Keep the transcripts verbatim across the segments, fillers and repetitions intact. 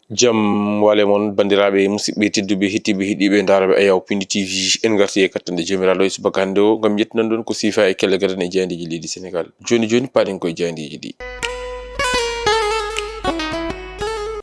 Jam wale mon, banndiraaɓe, musidɓe tedduɓe, heɗtiiɓe, heɗiiɓe, ndaarooɓe Ayaw Pindi T V. En ngarti e kattanɗe Joomiraaɗo e subaka hannde o, ngam yettinan ɗon ko siifa e kelle gadane e jaayndeeji leydi Senegaal. Jooni jooni, paaɗen koye jaayndeeji ɗi.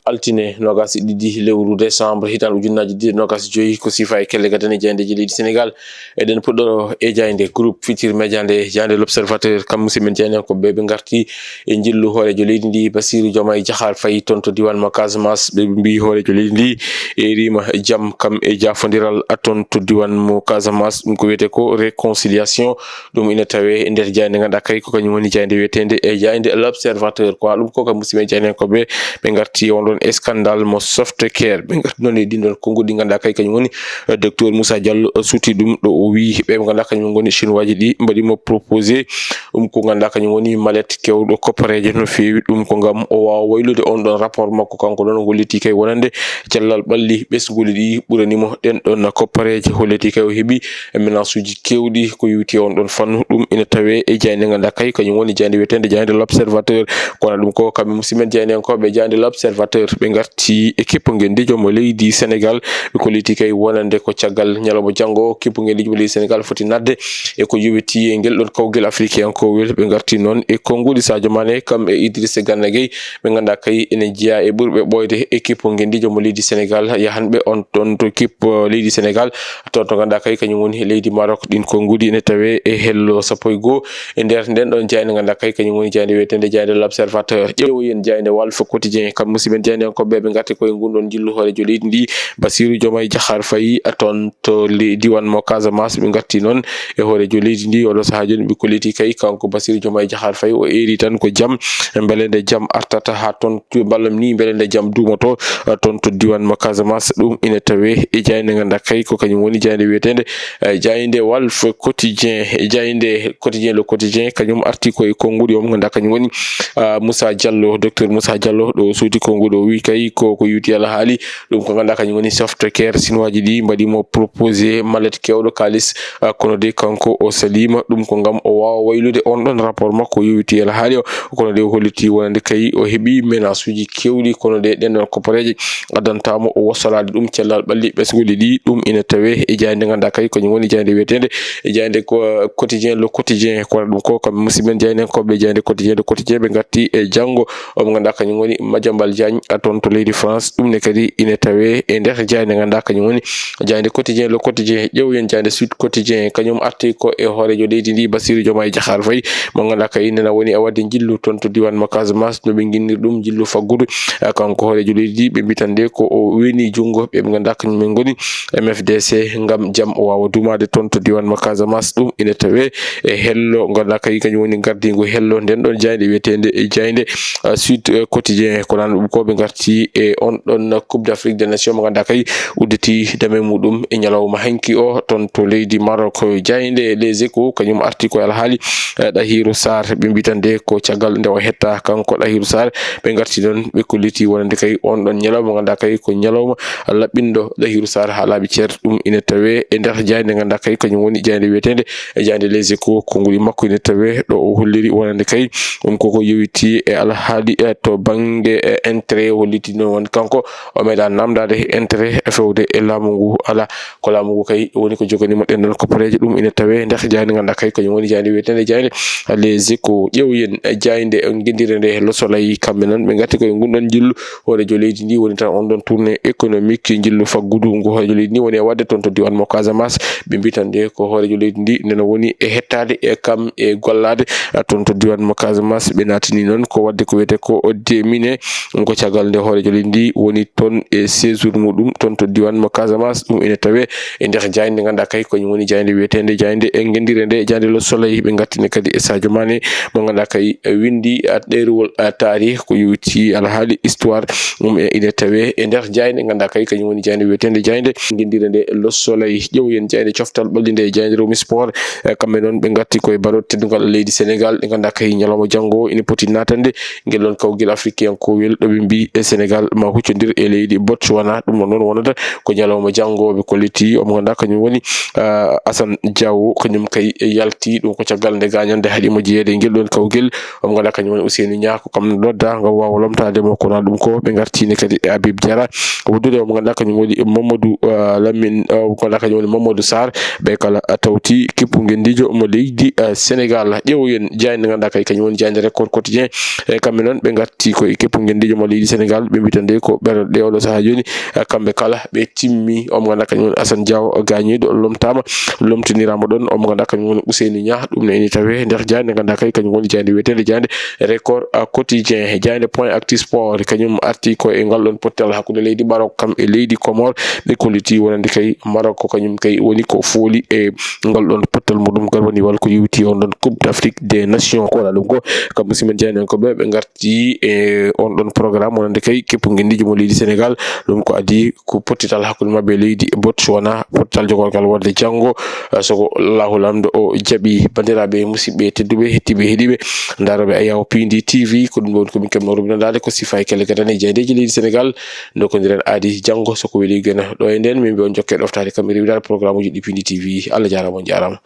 Altine noogaas e ɗiɗi lewru décembre, hitaande ujunnaaji ɗiɗi e noogaas e joy, ko siifa e kelle gadane e jaayndeeji leydi Senegaal. Eɗen puɗɗoro e jaaynde Groupe Futurs Médias nde, jaaynde L'Observateur, kam musidɓe men jaayndiyankooɓe ɓe ngarti e njillu hooreejo leydi ndi, Bassirou Diomaye Diakhar Faye, toon to diiwaan mo Casamance. Ɓe mbii hooreejo leydi ndi eeriima jam kam e jaafondiral toon to diiwaan mo Casamance. Ɗum ko wiyetee ko réconciliation. Ɗum ina tawee e nder jaaynde nde ngannduɗaa kay ko kañum woni jaaynde wiyeteende e jaaynde L'Observateur. Ko haa ɗum ko kam musidɓe jaayndiyankooɓe ɓe ngarti e on ɗon scandale mo Softcare. Ɓe ngarti noon e ɗin ɗon konnguɗi ɗi ngannduɗaa kay kañum woni, eh, Docteur Moussa Diallo, eh, suuti ɗum ɗo o wii ɓe ɓe ngannduɗaa kañum ngoni Chinois ji ɗi mbaɗi mo proposé ɗum ko ngannduɗaa kañum woni mallette keewɗo koppareeje no feewi. Ɗum ko ngam o waawa waylude on ɗon rapport makko kanko ɗon, o holliti kay wonande cellal ɓalli ɓesnguuli ɗi ɓurani mo ɗen ɗon koppareeje. Holliti kay o heɓi menace uji keewɗi ko yowiti on ɗon fannu. Ɗum ina tawee e jaaynde ngannduɗaa kay kañum woni jaaynde wiyeteende jaaynde L'Observateur. Kono ɗum ko kamɓe musidɓe men jaayndiyankooɓe jaaynde L'Observateur ɓe ngarti e kippu ngenndiijo mo leydi Senegaal. Ɓe kolliti kay wonande ko caggal ñalawma janngo kippu ngenndiijo mo leydi Senegaal foti naatde e ko yowiti e ngel ɗon kawgel afrikankowel. Ɓe ngarti noon e konnguɗi Sadio Mané kam e Idrissa Gana Gueye, ɓe ngannduɗaa kay ene jeyaa e ɓurɓe ɓooyde e kippu ngenndiijo mo leydi Senegaal, yahanɓe on ɗon to kippu leydi Senegaal, toon to ngannduɗaa kay kañum woni leydi Maroc. Ɗin konnguɗi ene tawee e hello sappo e goo e nder nden ɗon jaaynde ngannduɗaa kay kañum woni jaaynde wiyeteende jaaynde L'Observateur. Ƴeewoyen jaaynde Walf Quotidien, kam musidɓe men jaayndiyankooɓe ɓe ngarti koye ngun ɗon njillu hooreejo leydi ndi, Bassirou Diomaye Diakhar Faye, toon to le-, diiwaan mo Casamance. Ɓe ngarti noon e hooreejo leydi ndi, oɗo sahaa jooni ɓe kolliti kay kanko Bassirou Diomaye Diakhar Faye o eeri tan ko jam, mbele nde jam artata haa toon to, mballa ni mbele nde jam duumoto, eh, toon to diiwaan mo Casamance. Ɗum ina tawee e jaaynde ngannduɗaa kay ko kañum woni jaaynde wiyeteende, eh, jaaynde Walf Quotidien. E jaaynde Quotidien, Le Quotidien, kañum arti ko e konnguɗi o mo ngannduɗaa kañum woni, ah, Moussa Diallo, Docteur Moussa Diallo, ɗo o suuti konnguɗi o wii kay ko, ko yowiti alhaali ɗum ko ngannduɗaa kañum woni Softcare. Chinois ji ɗi mbaɗi mo proposé mallette keewɗo kaalis, ah, kono de kanko o saliima. Ɗum ko ngam o waawa waylude on ɗon rapport makko yowiti alhaali o. Kono de o holliti wonande kay o heɓi menace uji keewɗi, kono de ɗen ɗon koppareeje addanta mo o wosolaade ɗum cellal ɓalli ɓesnguuli ɗi. Ɗum ina tawee e jaaynde ngannduɗaa kay kañum woni jaaynde wiyeteende e jaaynde ko, eh, Quotidien, Le Quotidien. Kono ɗum ko kamɓe musidɓe men jaayndiyankooɓe jaaynde Quotidien, Le Quotidien ɓe ngarti e janngo o mo ngannduɗaa kañum woni Madiambal Diagne, a, toon to leydi France. Ɗum ne kadi ina tawee e nder jaaynde ngannduɗaa kañum woni jaaynde Quotidien, Le Quotidien. Ƴeewoyen jaaynde Sud Quotidien, kañum arti ko e hooreejo leydi ndi, Bassirou Diomaye Diakhar Faye, mo ngannduɗaa kay nena woni e waɗde njillu toon to diiwaan mo Casamance, no ɓe nginniri ɗum njillu faggudu. A, kanko hooreejo leydi ndi, ɓe mbitande ko o weeni junngo ɓe ɓe ngannduɗaa kañum en ngoni M F D C ngam jam o waawa duumaade toon to diiwaan mo Casamance. Ɗum ina tawee e hello ngannduɗaa kay kañum woni gardiingu hello nden ɗon jaaynde wiyeteende e jaaynde, ah, Sud, eh, Quotidien. Ko nan ɗum ko ɓe ngarti e on ɗon Coupe d'Afrique des Nations mo ngannduɗaa kay udditi dame muɗum e ñalawma hanki o toon to leydi Maroc. Jaaynde Les Échos kañum arti ko e alhaali, eh, Ɗahiru Sarr. Ɓe mbitande ko caggal nde o hetta kanko Ɗahiru Sarr, ɓe ngarti ɗon ɓe kolliti wonande kay on ɗon ñalawma ngannduɗaa kay ko ñalawma laɓɓinɗo Ɗahiru Sarr haa laaɓi cer. Ɗum ina tawee e nder jaaynde ngannduɗaa kay kañum woni jaaynde wiyeteende e jaaynde Les Échos. Konnguɗi makko ina tawee ɗo o holliri wonande kay ɗum koko yowiti e alhaali, eh, to bannge, eh, intérêt. Holliti noon woni kanko o meeɗa namdaade intérêt e fewde e laamu ngu. Alaa, ko laamu ngu kay woni ko jogani mo ɗen ɗon koppareeje. Ɗum ina tawee nder jaaynde ngannduɗaa kay kañum woni jaaynde wiyeteende jaaynde Les Échos. Ƴeewoyen, eh, jaaynde ngenndiire nde Le Soleil, kamɓe noon ɓe ngarti koye ngun ɗon njillu hooreejo leydi ndi woni tan on ɗon tournée économique njillu faggudu ngu hooreejo leydi ndi woni e waɗde toon to diiwaan mo Casamance. Ɓe mbitande ko hooreejo leydi ndi nena woni e hettaade e kam e gollaade, a, toon to diiwaan mo Casamance. Ɓe naatini noon ko waɗde ko wiyetee ko déminé, ko caggal nde hooreejo leydi ndi woni toon e séjour muɗum toon to diiwaan mo Casamance. Ɗum ina tawee e nder jaaynde ngannduɗaa kay ko woni jaaynde wiyeteende jaaynde e ngenndiire nde, jaaynde Le Soleil. Ɓe ngartini kadi e Sadio Mané mo ngannduɗaa kay winndi, a, ɗeerwol, a, taarih ko yowiti alhaali histoire. Ɗum e ina tawee e nder jaaynde ngannduɗaa kay kañum woni jaaynde wiyeteende jaaynde ngenndiire nde Le Soleil. Ƴeewoyen jaaynde coftal ɓalli nde e jaaynde Rewmi Sport. E, kamɓe noon ɓe ngarti koye baɗooɗe teddungal leydi Senegaal ɗe ngannduɗaa kay ñalawma janngo ina poti naatande ngel ɗon kawgel afrikankowel ɗo ɓe mbi e Sénégal ma huccodir e leydi Botswana. Ɗum ɗon noon wonata ko ñalawma janngo, ɓe kolliti omo ngannduɗaa kañum woni, ah, Assane Diao, kañum kay yalti. Ɗum ko caggal nde gaañal nde haɗi mo jeyeede e ngel ɗon kawgel. Omo ngannduɗaa kañum woni Ousseynou Niang, ko kam nodda ngam waawa lomtaade mo, kono ɗum ko ɓe ngartiino kadi e Habib Diarra. Wondude omo ngannduɗaa kañum woni Mamadou, ah, Lamine, ah, ko ngannduɗaa kañum woni Mamadou Sarr. Ɓe kala, ah, tawti kippu ngenndiijo mo leydi, ah, Sénégal. Ƴeewoyen jaaynde ngannduɗaa kay kañum woni jaaynde Record Quotidien. E kamɓe noon ɓe ngarti ko e kippu ngenndiijo mo leydi Sénégal. Ɓe mbiyata nde ko ɓeɗe ɗe oɗo sahaa jooni, eh, kamɓe kala ɓe timmi. Omo ngannduɗaa kañum woni Assane Diao gaañiiɗo lomtaama, lomtiniraama ɗon. Omo ngannduɗaa kañum woni Ousseynou Niang. Ɗum ne ene tawee nder jaaynde ngannduɗaa kay kañum woni jaaynde wiyeteende jaaynde Record, ah, Quotidien. Jaaynde Point Actu Sport kañum arti ko e ngal ɗon pottal hakkunde leydi Maroc kam e leydi Comores. Ɓe kolliti wonande kay Maroc ko kañum kay woni ko fooli e ngal ɗon pottal muɗum garwaniwal ko yewti on ɗon Coupe d'Afrique des Nations. Ko wona ɗum ko kamɓe simen jaaynankoɓe ɓe ngarti e on ɗon programme wonande kay kippu ngenndiijo mo leydi Sénégal. Ɗum ko adii ko pottital hakkunde maɓɓe e leydi Botswana, pottital jogorgal waɗde janngo, eh, so ko Allahu Laamɗo o jaɓi. Banndiraaɓe e musidɓe tedduɓe, hettiiɓe, heɗiiɓe, ndaarooɓe Ayaw P D T V, ko ɗum ɗo woni ko min keɓno rubinandaade ko sifa e kelle gadane e jaayndeeji leydi Sénégal. Ndokondiren aadi janngo so ko weli gena. Ɗo e nden min mbiya on jokke ɗoftaade kam e rewiraade programme uji ɗi P D T V. Allah jaaraama, on jaaraama.